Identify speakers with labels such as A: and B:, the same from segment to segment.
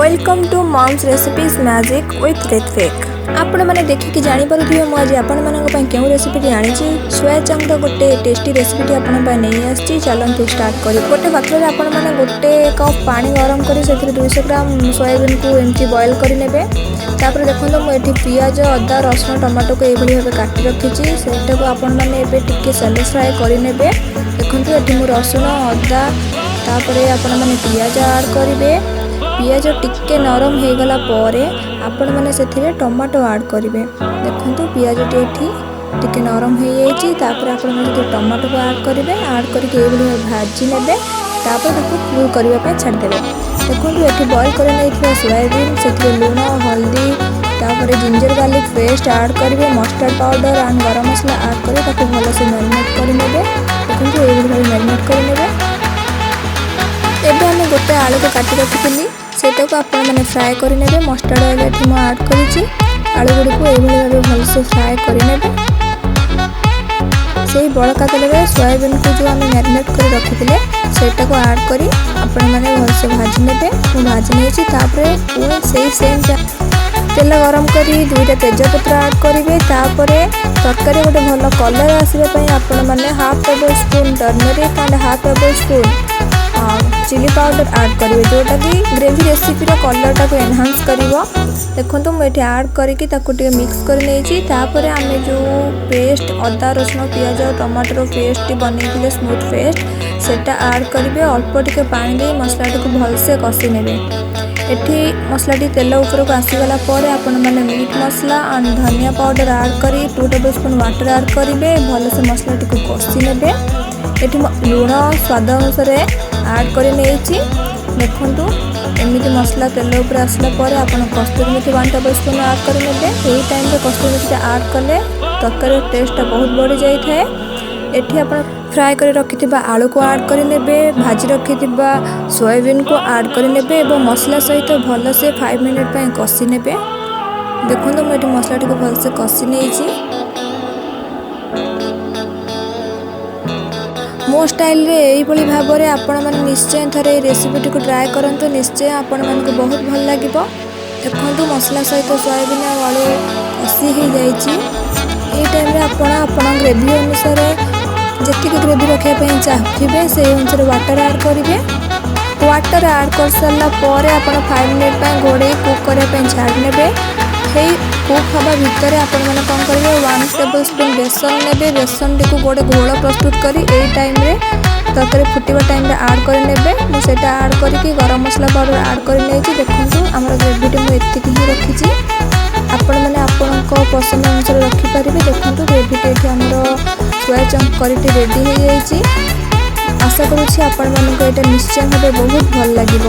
A: Welcome to Mom's Recipes Magic with Ritvik। ଆପଣମାନେ ଦେଖିକି ଜାଣିପାରୁଥିବେ ମୁଁ ଆଜି ଆପଣମାନଙ୍କ ପାଇଁ କେଉଁ ରେସିପିଟି ଆଣିଛି। ସୋୟା ଚଙ୍କର ଗୋଟେ ଟେଷ୍ଟି ରେସିପିଟି ଆପଣଙ୍କ ପାଇଁ ନେଇ ଆସିଛି। ଚାଲନ୍ତୁ ଷ୍ଟାର୍ଟ କରି ଗୋଟେ ପାତ୍ରରେ ଆପଣମାନେ 1 କପ୍ ପାଣି ଗରମ କରି ସେଥିରେ 200 ଗ୍ରାମ ସୋୟାବିନ୍କୁ ଏମିତି ବଏଲ୍ କରିନେବେ। ତାପରେ ଦେଖନ୍ତୁ, ମୁଁ ଏଠି ପିଆଜ, ଅଦା, ରସୁଣ, ଟମାଟୋକୁ ଏଇଭଳି ଭାବେ କାଟି ରଖିଛି। ସେଇଟାକୁ ଆପଣମାନେ ଏବେ ଟିକେ ସାଲୋ ଫ୍ରାଏ କରିନେବେ। ଦେଖନ୍ତୁ, ଏଠି ମୁଁ ରସୁଣ, ଅଦା, ତାପରେ ଆପଣମାନେ ପିଆଜ ଆଡ଼୍ କରିବେ। ପିଆଜ ଟିକେ ନରମ ହେଇଗଲା ପରେ ଆପଣମାନେ ସେଥିରେ ଟମାଟୋ ଆଡ଼୍ କରିବେ। ଦେଖନ୍ତୁ, ପିଆଜଟି ଏଠି ଟିକେ ନରମ ହେଇଯାଇଛି। ତାପରେ ଆପଣମାନେ ସେଥିରେ ଟମାଟୋକୁ ଆଡ଼୍ କରିବେ। ଆଡ଼୍ କରିକି ଏଇଭଳି ଭାବେ ଭାଜି ନେବେ। ତାପରେ ତାକୁ କୁଲ୍ କରିବା ପାଇଁ ଛାଡ଼ିଦେବେ। ଦେଖନ୍ତୁ, ଏଠି ବଏଲ୍ କରି ନେଇଥିବା ସୋୟାବିନ୍, ସେଥିରେ ଲୁଣ, ହଳଦୀ, ତାପରେ ଜିଞ୍ଜର ଗାର୍ଲିକ୍ ପେଷ୍ଟ ଆଡ଼୍ କରିବେ। ମଷ୍ଟାର୍ଡ଼ ପାଉଡ଼ର ଆଣ୍ଡ ଗରମ ମସଲା ଆଡ଼୍ କରି ତାକୁ ଭଲସେ ମ୍ୟାରିନେଟ୍ କରିନେବେ। ଦେଖନ୍ତୁ, ଏଇଭଳି ଭାବେ ମ୍ୟାରିନେଟ୍ କରିନେବେ। ଏବେ ଆମେ ଗୋଟେ ଆଳୁକୁ କାଟି ରଖିଥିଲି, ସେଇଟାକୁ ଆପଣମାନେ ଫ୍ରାଏ କରିନେବେ। ମଷ୍ଟାର୍ଡ଼ ଅଏଲ୍ ଏଠି ମୁଁ ଆଡ଼୍ କରିଛି। ଆଳୁ ଗୁଡ଼ିକୁ ଏଇଭଳି ଭାବେ ଭଲସେ ଫ୍ରାଏ କରିନେବେ। ସେଇ ବଳକା ତେଲରେ ସୋୟାବିନ୍କୁ ଯେଉଁ ଆମେ ମ୍ୟାରିନେଟ୍ କରି ରଖିଥିଲେ, ସେଇଟାକୁ ଆଡ଼୍ କରି ଆପଣମାନେ ଭଲସେ ଭାଜି ନେବେ। ମୁଁ ଭାଜି ନେଇଛି। ତାପରେ ପୁଣି ସେଇ ସେମ୍ ତେଲ ଗରମ କରି ଦୁଇଟା ତେଜପତ୍ର ଆଡ଼୍ କରିବେ। ତାପରେ ତରକାରୀ ଗୋଟେ ଭଲ କଲର୍ ଆସିବା ପାଇଁ ଆପଣମାନେ half tablespoon turmeric and half tablespoon chilli powder add କରିବେ, ଯେଉଁଟାକି ଗ୍ରେଭି ରେସିପିର କଲର୍ଟାକୁ ଏନହାନ୍ସ କରିବ। ଦେଖନ୍ତୁ, ମୁଁ ଏଠି ଆଡ଼୍ କରିକି ତାକୁ ଟିକେ ମିକ୍ସ କରି ନେଇଛି। ତାପରେ ଆମେ ଯେଉଁ ପେଷ୍ଟ, ଅଦା, ରସୁଣ, ପିଆଜ, ଟମାଟୋର ପେଷ୍ଟଟି ବନେଇଥିଲେ, ସ୍ମୁଥ୍ ପେଷ୍ଟ, ସେଇଟା ଆଡ଼୍ କରିବେ। ଅଳ୍ପ ଟିକେ ପାଣି ଦେଇ ମସଲାଟିକୁ ଭଲସେ କଷି ନେବେ। ଏଠି ମସଲାଟି ତେଲ ଉପରକୁ ଆସିଗଲା ପରେ ଆପଣମାନେ ମିଟ୍ ମସଲା ଆଣ୍ଡ ଧନିଆ ପାଉଡ଼ର ଆଡ଼୍ କରି 2 ଟେବଲ୍ ସ୍ପୁନ୍ ୱାଟର୍ ଆଡ଼୍ କରିବେ। ଭଲସେ ମସଲାଟିକୁ କଷି ନେବେ। ଏଠି ଲୁଣ ସ୍ୱାଦ ଅନୁସାରେ ଆଡ଼୍ କରି ନେଇଛି। ଦେଖନ୍ତୁ, ଏମିତି ମସଲା ତେଲ ଉପରେ ଆସିଲା ପରେ ଆପଣ କସ୍ତୁରୀ ମେଥି 1 ଟେବଲ୍ ସ୍ପୁନ୍ ଆଡ଼୍ କରିନେବେ। ଏଇ ଟାଇମ୍ରେ କସ୍ତୁରୀ ମେଥିଟା ଆଡ଼୍ କଲେ ତରକାରୀର ଟେଷ୍ଟଟା ବହୁତ ବଢ଼ିଯାଇଥାଏ। ଏଠି ଆପଣ ଫ୍ରାଏ କରି ରଖିଥିବା ଆଳୁକୁ ଆଡ଼୍ କରିନେବେ, ଭାଜି ରଖିଥିବା ସୋୟାବିନ୍କୁ ଆଡ଼୍ କରିନେବେ ଏବଂ ମସଲା ସହିତ ଭଲସେ 5 ମିନିଟ୍ ପାଇଁ କଷି ନେବେ। ଦେଖନ୍ତୁ, ମୁଁ ଏଠି ମସଲାଟିକୁ ଭଲସେ କଷି ନେଇଛି। ମୋ ଷ୍ଟାଇଲରେ ଏଇଭଳି ଭାବରେ ଆପଣମାନେ ନିଶ୍ଚୟ ଥରେ ଏଇ ରେସିପିଟିକୁ ଟ୍ରାଏ କରନ୍ତୁ। ନିଶ୍ଚୟ ଆପଣମାନଙ୍କୁ ବହୁତ ଭଲ ଲାଗିବ। ଦେଖନ୍ତୁ, ମସଲା ସହିତ ସୋୟାବିନ୍ ଆଉ ଆଳୁ କଷି ହେଇଯାଇଛି। ଏଇ ଟାଇମ୍ରେ ଆପଣ ଆପଣ ଗ୍ରେଭି ଅନୁସାରେ, ଯେତିକି ଗ୍ରେଭି ରଖିବା ପାଇଁ ଚାହୁଁଥିବେ, ସେଇ ଅନୁସାରେ ୱାଟର୍ ଆଡ଼୍ କରିବେ। ୱାଟର୍ ଆଡ଼୍ କରିସାରିଲା ପରେ ଆପଣ 5 ମିନିଟ୍ ପାଇଁ ଘୋଡ଼େଇ କୁକ୍ କରିବା ପାଇଁ ଛାଡ଼ି ନେବେ। ହେଇ କୁକ୍ ହେବା ଭିତରେ ଆପଣମାନେ କ'ଣ କରିବେ? 1 ଟେବଲ୍ ସ୍ପୁନ୍ ବେସନ ନେବେ। ବେସନଟିକୁ ଗୋଟେ ଘୋଳ ପ୍ରସ୍ତୁତ କରି ଏଇ ଟାଇମ୍ରେ, ତରକାରୀ ଫୁଟିବା ଟାଇମ୍ରେ ଆଡ଼୍ କରିନେବେ। ମୁଁ ସେଇଟା ଆଡ଼୍ କରିକି ଗରମ ମସଲା ପାଉଡ଼ର ଆଡ଼୍ କରି ନେଇଛି। ଦେଖନ୍ତୁ, ଆମର ଗ୍ରେଭିଟି ମୁଁ ଏତିକି ହିଁ ରଖିଛି। ଆପଣମାନେ ଆପଣଙ୍କ ପସନ୍ଦ ଅନୁସାରେ ରଖିପାରିବେ। ଦେଖନ୍ତୁ, ଗ୍ରେଭିଟି ଏଠି ଆମର ସୋୟା ଚଙ୍କ କରିଟି ରେଡ଼ି ହେଇଯାଇଛି। ଆଶା କରୁଛି ଆପଣମାନଙ୍କୁ ଏଇଟା ନିଶ୍ଚୟ ଭାବେ ବହୁତ ଭଲ ଲାଗିବ।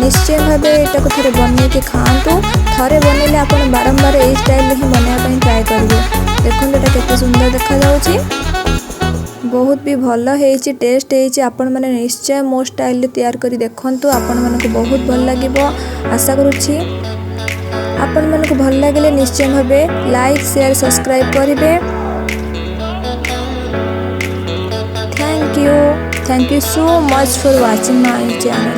A: ନିଶ୍ଚୟ ଭାବେ ଏଇଟାକୁ ଥରେ ବନେଇକି ଖାଆନ୍ତୁ। ଥରେ ବନେଇଲେ ଆପଣ ବାରମ୍ବାର ଏଇ ଷ୍ଟାଇଲରେ ହିଁ ବନେଇବା ପାଇଁ ଟ୍ରାଏ କରିବେ। ଦେଖନ୍ତୁ, ଏଇଟା କେତେ ସୁନ୍ଦର ଦେଖାଯାଉଛି। ବହୁତ ବି ଭଲ ହେଇଛି, ଟେଷ୍ଟ ହେଇଛି। ଆପଣମାନେ ନିଶ୍ଚୟ ମୋ ଷ୍ଟାଇଲରେ ତିଆରି କରି ଦେଖନ୍ତୁ। ଆପଣମାନଙ୍କୁ ବହୁତ ଭଲ ଲାଗିବ। ଆଶା କରୁଛି ଆପଣମାନଙ୍କୁ ଭଲ ଲାଗିଲେ ନିଶ୍ଚୟ ଭାବେ ଲାଇକ୍, ସେୟାର, ସବସ୍କ୍ରାଇବ୍ କରିବେ। Thank you, thank you so much for watching my channel.